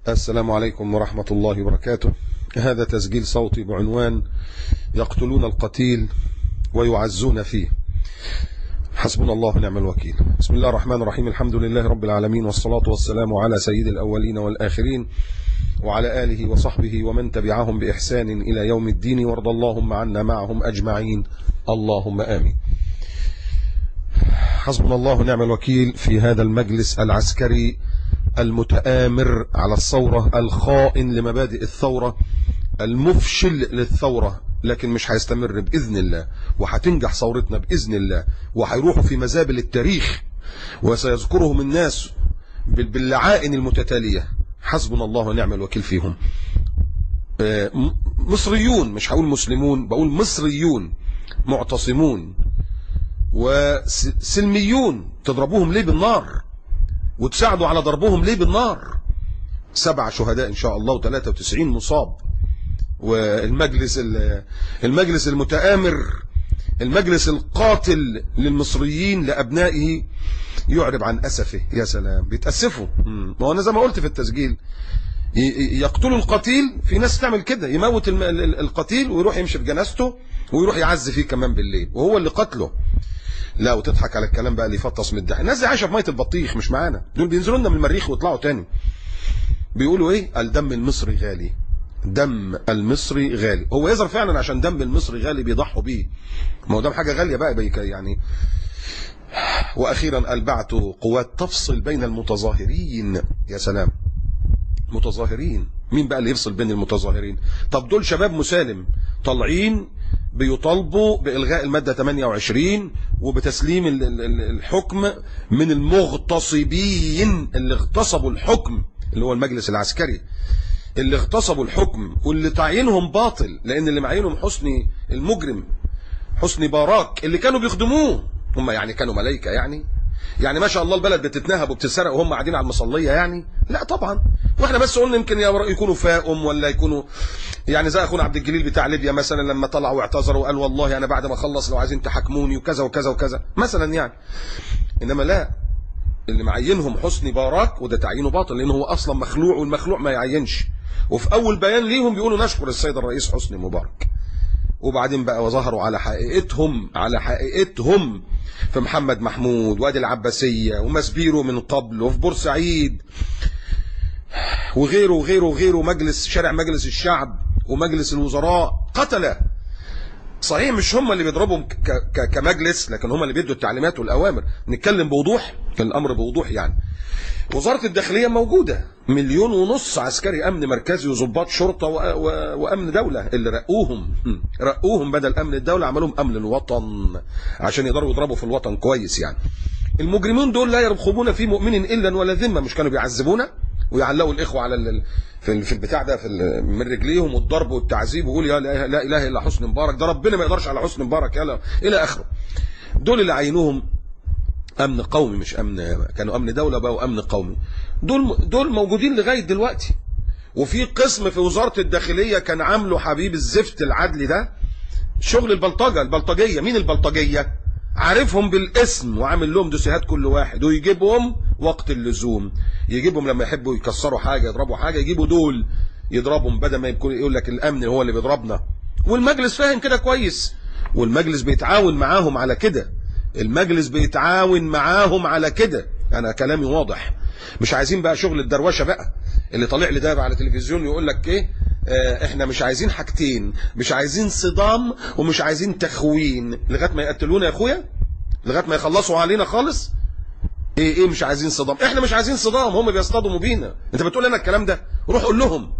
السلام عليكم ورحمة الله وبركاته. هذا تسجيل صوتي بعنوان يقتلون القتيل ويعزون فيه. حسبنا الله ونعم الوكيل. بسم الله الرحمن الرحيم. الحمد لله رب العالمين، والصلاة والسلام على سيد الأولين والآخرين وعلى آله وصحبه ومن تبعهم بإحسان إلى يوم الدين، وارض اللهم عنا معهم أجمعين، اللهم آمين. حسبنا الله ونعم الوكيل في هذا المجلس العسكري المتآمر على الثورة، الخائن لمبادئ الثورة، المفشل للثورة، لكن مش هيستمر بإذن الله، وهتنجح ثورتنا بإذن الله، وهيروحوا في مزابل التاريخ وسيذكرهم الناس باللعائن المتتالية. حسبنا الله ونعم الوكيل فيهم. مصريون، مش هقول مسلمون، بقول مصريون معتصمون وسلميون، تضربوهم ليه بالنار وتساعدوا على ضربهم ليه بالنار؟ 7 شهداء إن شاء الله و93 مصاب. والمجلس المجلس المتآمر، المجلس القاتل للمصريين لأبنائه، يعرب عن أسفه. يا سلام، بيتأسفوا. ما هو أنا زي ما قلت في التسجيل، يقتلوا القتيل، في ناس تعمل كده، يموت القتيل ويروح يمشي في جنازته ويروح يعز فيه كمان بالليل وهو اللي قتله. لا، وتضحك على الكلام بقى اللي يفطس من الضحك. الناس دي عايشه في مية البطيخ، مش معانا، دول بينزلوا لنا من المريخ ويطلعوا تاني. بيقولوا ايه؟ الدم المصري غالي، دم المصري غالي. هو يظهر فعلا عشان دم المصري غالي بيضحوا بيه، ما هو دم حاجة غالية بقى يعني. واخيرا قال بعتوا قوات تفصل بين المتظاهرين. يا سلام، متظاهرين؟ مين بقى اللي يفصل بين المتظاهرين؟ طب دول شباب مسالم طالعين بيطالبوا بإلغاء المادة 28 وبتسليم الحكم من المغتصبين اللي اغتصبوا الحكم، اللي هو المجلس العسكري اللي اغتصبوا الحكم واللي تعيينهم باطل، لأن اللي معينهم حسني المجرم، حسني باراك، اللي كانوا بيخدموه هم، يعني كانوا ملايكة يعني ما شاء الله البلد بتتنهب وبتتسرق وهم قاعدين على المصلية يعني؟ لا طبعا. واحنا بس قلنا يمكن يكونوا فاقم، ولا يكونوا يعني زي اخونا عبد الجليل بتاع ليبيا مثلا، لما طلع واعتذر وقال والله انا بعد ما اخلص لو عايزين تحاكموني وكذا وكذا وكذا مثلا يعني. انما لا، اللي معينهم حسني باراك، وده تعيينه باطل لانه هو اصلا مخلوع، والمخلوع ما يعينش. وفي اول بيان ليهم بيقولوا نشكر السيد الرئيس حسني مبارك. وبعدين بقى وظهروا على حقيقتهم، على حقيقتهم في محمد محمود وادي العباسية ومسبيرو من قبل، وفي بورسعيد وغيره وغيره وغيره، مجلس شارع مجلس الشعب ومجلس الوزراء. قتلة صحيح مش هم اللي بيضربهم كمجلس، لكن هم اللي بيدوا التعليمات والأوامر. نتكلم بوضوح، الأمر بوضوح يعني. وزارة الداخلية موجودة، 1.5 مليون عسكري أمن مركزي وضباط شرطة وأمن دولة، اللي رقوهم بدل أمن الدولة عملوهم أمن الوطن عشان يقدروا يضربوا في الوطن كويس يعني. المجرمون دول لا يرقبون في مؤمن إلا ولا ذمة. مش كانوا بيعذبونا ويعلقوا الإخوة على في البتاع ده من رجليهم، والضرب والتعذيب، ويقول يا لا إله إلا حسني مبارك، ده ربنا ما يقدرش على حسني مبارك، يلا إلى آخره. دول اللي عينوهم أمن قومي، مش أمن، كانوا أمن دولة بقوا أمن قومي. دول موجودين لغاية دلوقتي. وفي قسم في وزارة الداخلية كان عامله حبيب الزفت العدلي ده، شغل البلطجة، البلطجية. مين البلطجية؟ عارفهم بالاسم وعامل لهم دوسيهات كل واحد، ويجيبهم وقت اللزوم، يجيبهم لما يحبوا يكسروا حاجة، يضربوا حاجة، يجيبوا دول يضربهم، بدل ما يكون يقول لك الأمن هو اللي بيضربنا. والمجلس فاهم كده كويس، والمجلس بيتعاون معاهم على كده، المجلس بيتعاون معاهم على كده. انا كلامي واضح، مش عايزين بقى شغل الدروشه بقى اللي طالع لي ده على التلفزيون يقول لك ايه، احنا مش عايزين حاجتين، مش عايزين صدام ومش عايزين تخوين، لغاية ما يقتلونا يا اخويا، لغاية ما يخلصوا علينا خالص. ايه مش عايزين صدام؟ احنا مش عايزين صدام، هم بيصطدموا بينا. انت بتقول لنا الكلام ده، روح قول لهم.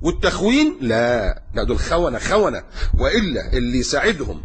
والتخوين لا لا، دول خونه خونه، والا اللي يساعدهم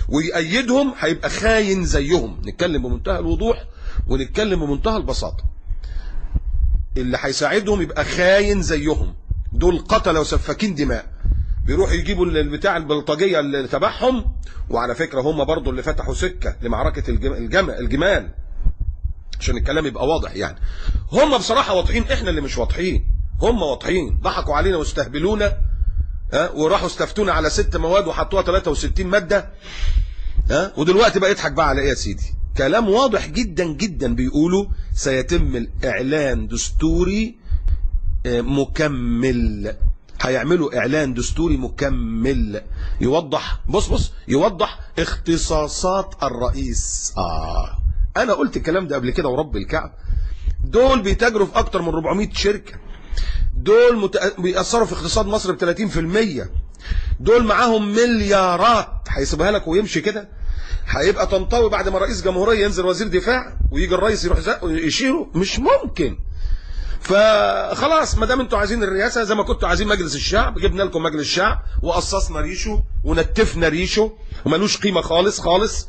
ويأيدهم هيبقى خاين زيهم. نتكلم بمنتهى الوضوح ونتكلم بمنتهى البساطة، اللي هيساعدهم يبقى خاين زيهم. دول قتلة وسفاكين دماء، بيروحوا يجيبوا البتاع البلطجية اللي تبعهم. وعلى فكرة هم برضو اللي فتحوا سكة لمعركة الجمال، عشان الكلام يبقى واضح يعني. هم بصراحة واضحين، احنا اللي مش واضحين، هم واضحين. ضحكوا علينا واستهبلونا، وراحوا استفتونا على 6 مواد وحطوها 63 مادة، ودلوقتي بقى يضحك بقى على ايه يا سيدي؟ كلام واضح جدا جدا، بيقولوا سيتم الإعلان دستوري مكمل، هيعملوا اعلان دستوري مكمل يوضح، بص يوضح اختصاصات الرئيس. انا قلت الكلام ده قبل كده ورب الكعب. دول بيتاجروا في اكتر من 400 شركة، دول بيأثروا في اقتصاد مصر ب 30%، دول معاهم مليارات، هيسيبها لك ويمشي كده؟ هيبقى طنطاوي بعد ما رئيس جمهورية ينزل وزير دفاع ويجي الرئيس يروح زقه يشيله؟ مش ممكن. فخلاص ما دام انتوا عايزين الرئاسة زي ما كنتوا عايزين مجلس الشعب، جبنا لكم مجلس الشعب وقصصنا ريشه ونتفنا ريشه وملوش قيمة خالص خالص.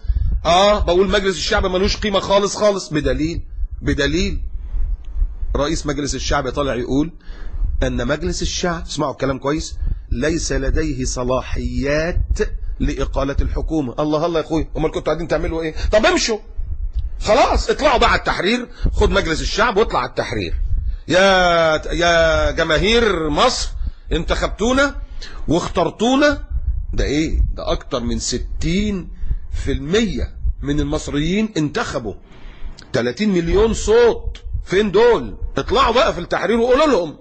بقول مجلس الشعب ملوش قيمة خالص خالص، بدليل رئيس مجلس الشعب طالع يقول ان مجلس الشعب، اسمعوا الكلام كويس، ليس لديه صلاحيات لإقالة الحكومة. الله الله يا اخويا، امال كنتوا قاعدين تعملوا ايه؟ طب امشوا خلاص، اطلعوا بقى على التحرير، خد مجلس الشعب واطلع على التحرير. يا جماهير مصر، انتخبتونا واخترتونا، ده ايه ده؟ اكتر من 60% من المصريين انتخبوا، 30 مليون صوت، فين دول؟ اطلعوا بقى في التحرير وقولوا لهم،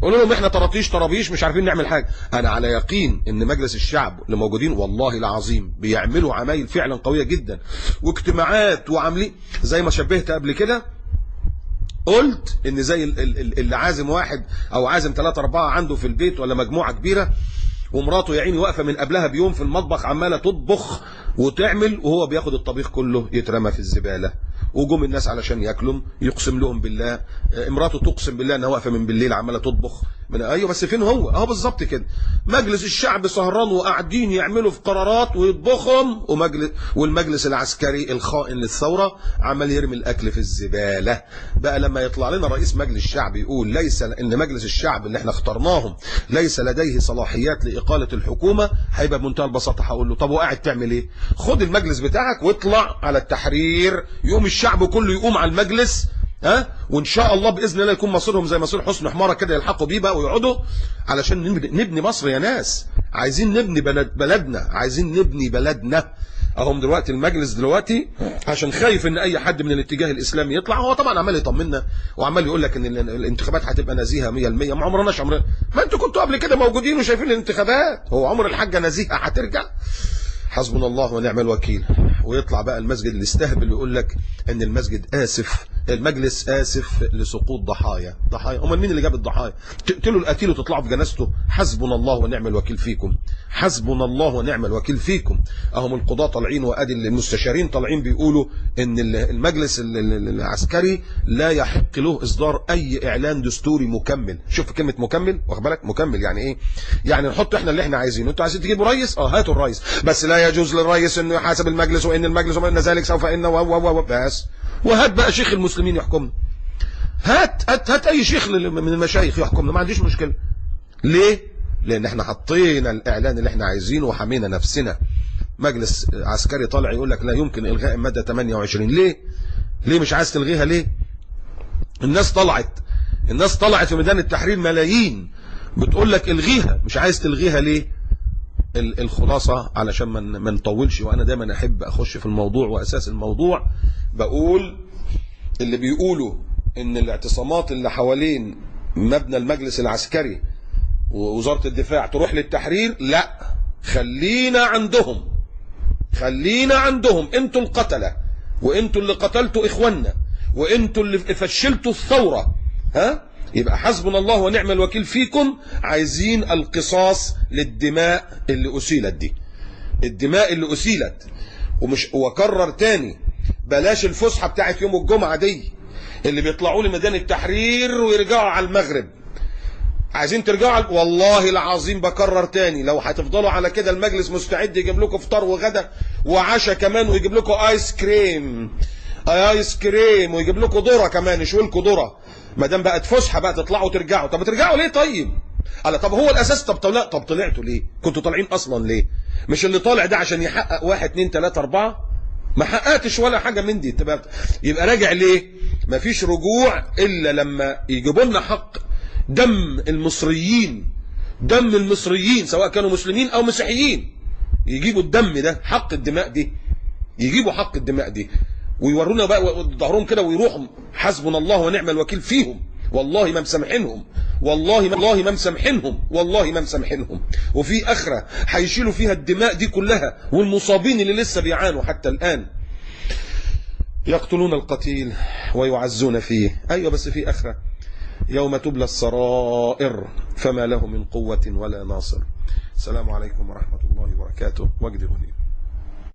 قولوا لهم احنا طراطيش طرابيش مش عارفين نعمل حاجة. انا على يقين ان مجلس الشعب اللي موجودين والله العظيم بيعملوا عمايل فعلا قوية جدا واجتماعات وعاملين زي ما شبهت قبل كده، قلت ان زي اللي عازم واحد او عازم 3 4 عنده في البيت ولا مجموعة كبيرة، ومراته يا عيني واقفة من قبلها بيوم في المطبخ عماله تطبخ وتعمل، وهو بياخد الطبيخ كله يترمى في الزبالة، وجم الناس علشان ياكلوا، يقسم لهم بالله، امراته تقسم بالله انها واقفة من بالليل عماله تطبخ من ايوه، بس فين هو؟ اهو بالظبط كده، مجلس الشعب سهران وقاعدين يعملوا في قرارات ويطبخهم، والمجلس العسكري الخائن للثورة عمال يرمي الاكل في الزبالة. بقى لما يطلع لنا رئيس مجلس الشعب يقول ليس ان مجلس الشعب اللي احنا اخترناهم ليس لديه صلاحيات لاقاله الحكومة، هيبقى بمنتهى البساطة هقول له طب وقاعد تعمل ايه؟ خد المجلس بتاعك واطلع على التحرير، يقوم الشعب كله يقوم على المجلس، ها، وان شاء الله باذن الله يكون مصيرهم زي مصير حسن حماره كده، يلحقوا بيه بقى ويقعدوا علشان نبني مصر يا ناس. عايزين نبني بلدنا، عايزين نبني بلدنا. اهم دلوقتي المجلس دلوقتي عشان خايف ان اي حد من الاتجاه الاسلامي يطلع، هو طبعا عمال يطمنا وعمال يقول لك ان الانتخابات هتبقى نزيهة 100%. ما عمرناش عمرنا، ما انتوا كنتوا قبل كده موجودين وشايفين الانتخابات، هو عمر الحاجة نزيهة هترجع؟ حسبنا الله ونعم الوكيل. ويطلع بقى المسجد اللي استهبل ويقول لك ان المسجد اسف، المجلس اسف لسقوط ضحايا. ضحايا؟ امال مين اللي جاب الضحايا؟ تقتلوا القتيل وتطلعوا في جنازته. حسبنا الله ونعم الوكيل فيكم، حسبنا الله ونعم الوكيل فيكم. اهم القضاة طالعين وادي المستشارين طالعين بيقولوا ان المجلس العسكري لا يحق له اصدار اي اعلان دستوري مكمل. شوف كلمة مكمل، واخد بالك؟ مكمل يعني ايه؟ يعني نحط احنا اللي احنا عايزينه. انتوا عايزين تجيبوا رئيس؟ هاتوا الرئيس، بس لا يجوز للرئيس انه يحاسب المجلس، وان المجلس وان ذلك سوف ان و بس. وهات بقى شيخ المسلمين يحكمنا، هات هات هات اي شيخ من المشايخ يحكمنا، ما عنديش مشكلة. ليه؟ لان احنا حطينا الاعلان اللي احنا عايزينه وحمينا نفسنا. مجلس عسكري طالع يقول لك لا يمكن الغاء المادة 28. ليه؟ ليه مش عايز تلغيها ليه؟ الناس طلعت، الناس طلعت في ميدان التحرير ملايين بتقول لك الغيها، مش عايز تلغيها ليه؟ الخلاصة علشان ما نطولش، وانا دايما احب اخش في الموضوع واساس الموضوع. بقول اللي بيقولوا ان الاعتصامات اللي حوالين مبنى المجلس العسكري ووزارة الدفاع تروح للتحرير، لا، خلينا عندهم، خلينا عندهم. انتوا القتلة، وانتوا اللي قتلتوا اخواننا، وانتوا اللي فشلتوا الثورة، ها؟ يبقى حسبنا الله ونعم الوكيل فيكم. عايزين القصاص للدماء اللي أسيلت دي، الدماء اللي أسيلت. ومش وكرر تاني، بلاش الفسحة بتاعت يوم الجمعة دي اللي بيطلعوا لي ميدان التحرير ويرجعوا على المغرب. عايزين ترجعوا والله العظيم بكرر تاني، لو هتفضلوا على كده المجلس مستعد يجيب لكم فطار وغدا وعشاء كمان، ويجيب لكم ايس كريم، ايس كريم، ويجيب لكم ذره كمان، يشوي لكم ذره. ما دام بقت فسحة بقى تطلعوا وترجعوا. طب ترجعوا ليه طيب؟ قال طب هو الاساس، طب لا، طب طلعتوا ليه؟ كنتوا طالعين اصلا ليه؟ مش اللي طالع ده عشان يحقق 1 2 3 4؟ ما حققتش ولا حاجة من دي، يبقى راجع ليه؟ مفيش رجوع الا لما يجيبوا لنا حق دم المصريين، دم المصريين سواء كانوا مسلمين او مسيحيين، يجيبوا الدم ده، حق الدماء دي، يجيبوا حق الدماء دي ويورونا بقى ظهرهم كده ويروحوا. حسبنا الله ونعم الوكيل فيهم. والله ما مسامحينهم، والله ما مسامحينهم، والله ما مسامحينهم. وفي اخره هيشيلوا فيها الدماء دي كلها، والمصابين اللي لسه بيعانوا حتى الان. يقتلون القتيل ويعزون فيه. ايوه بس في اخره، يوم تبلى السرائر فما له من قوة ولا ناصر. السلام عليكم ورحمة الله وبركاته. وجدي غنيم.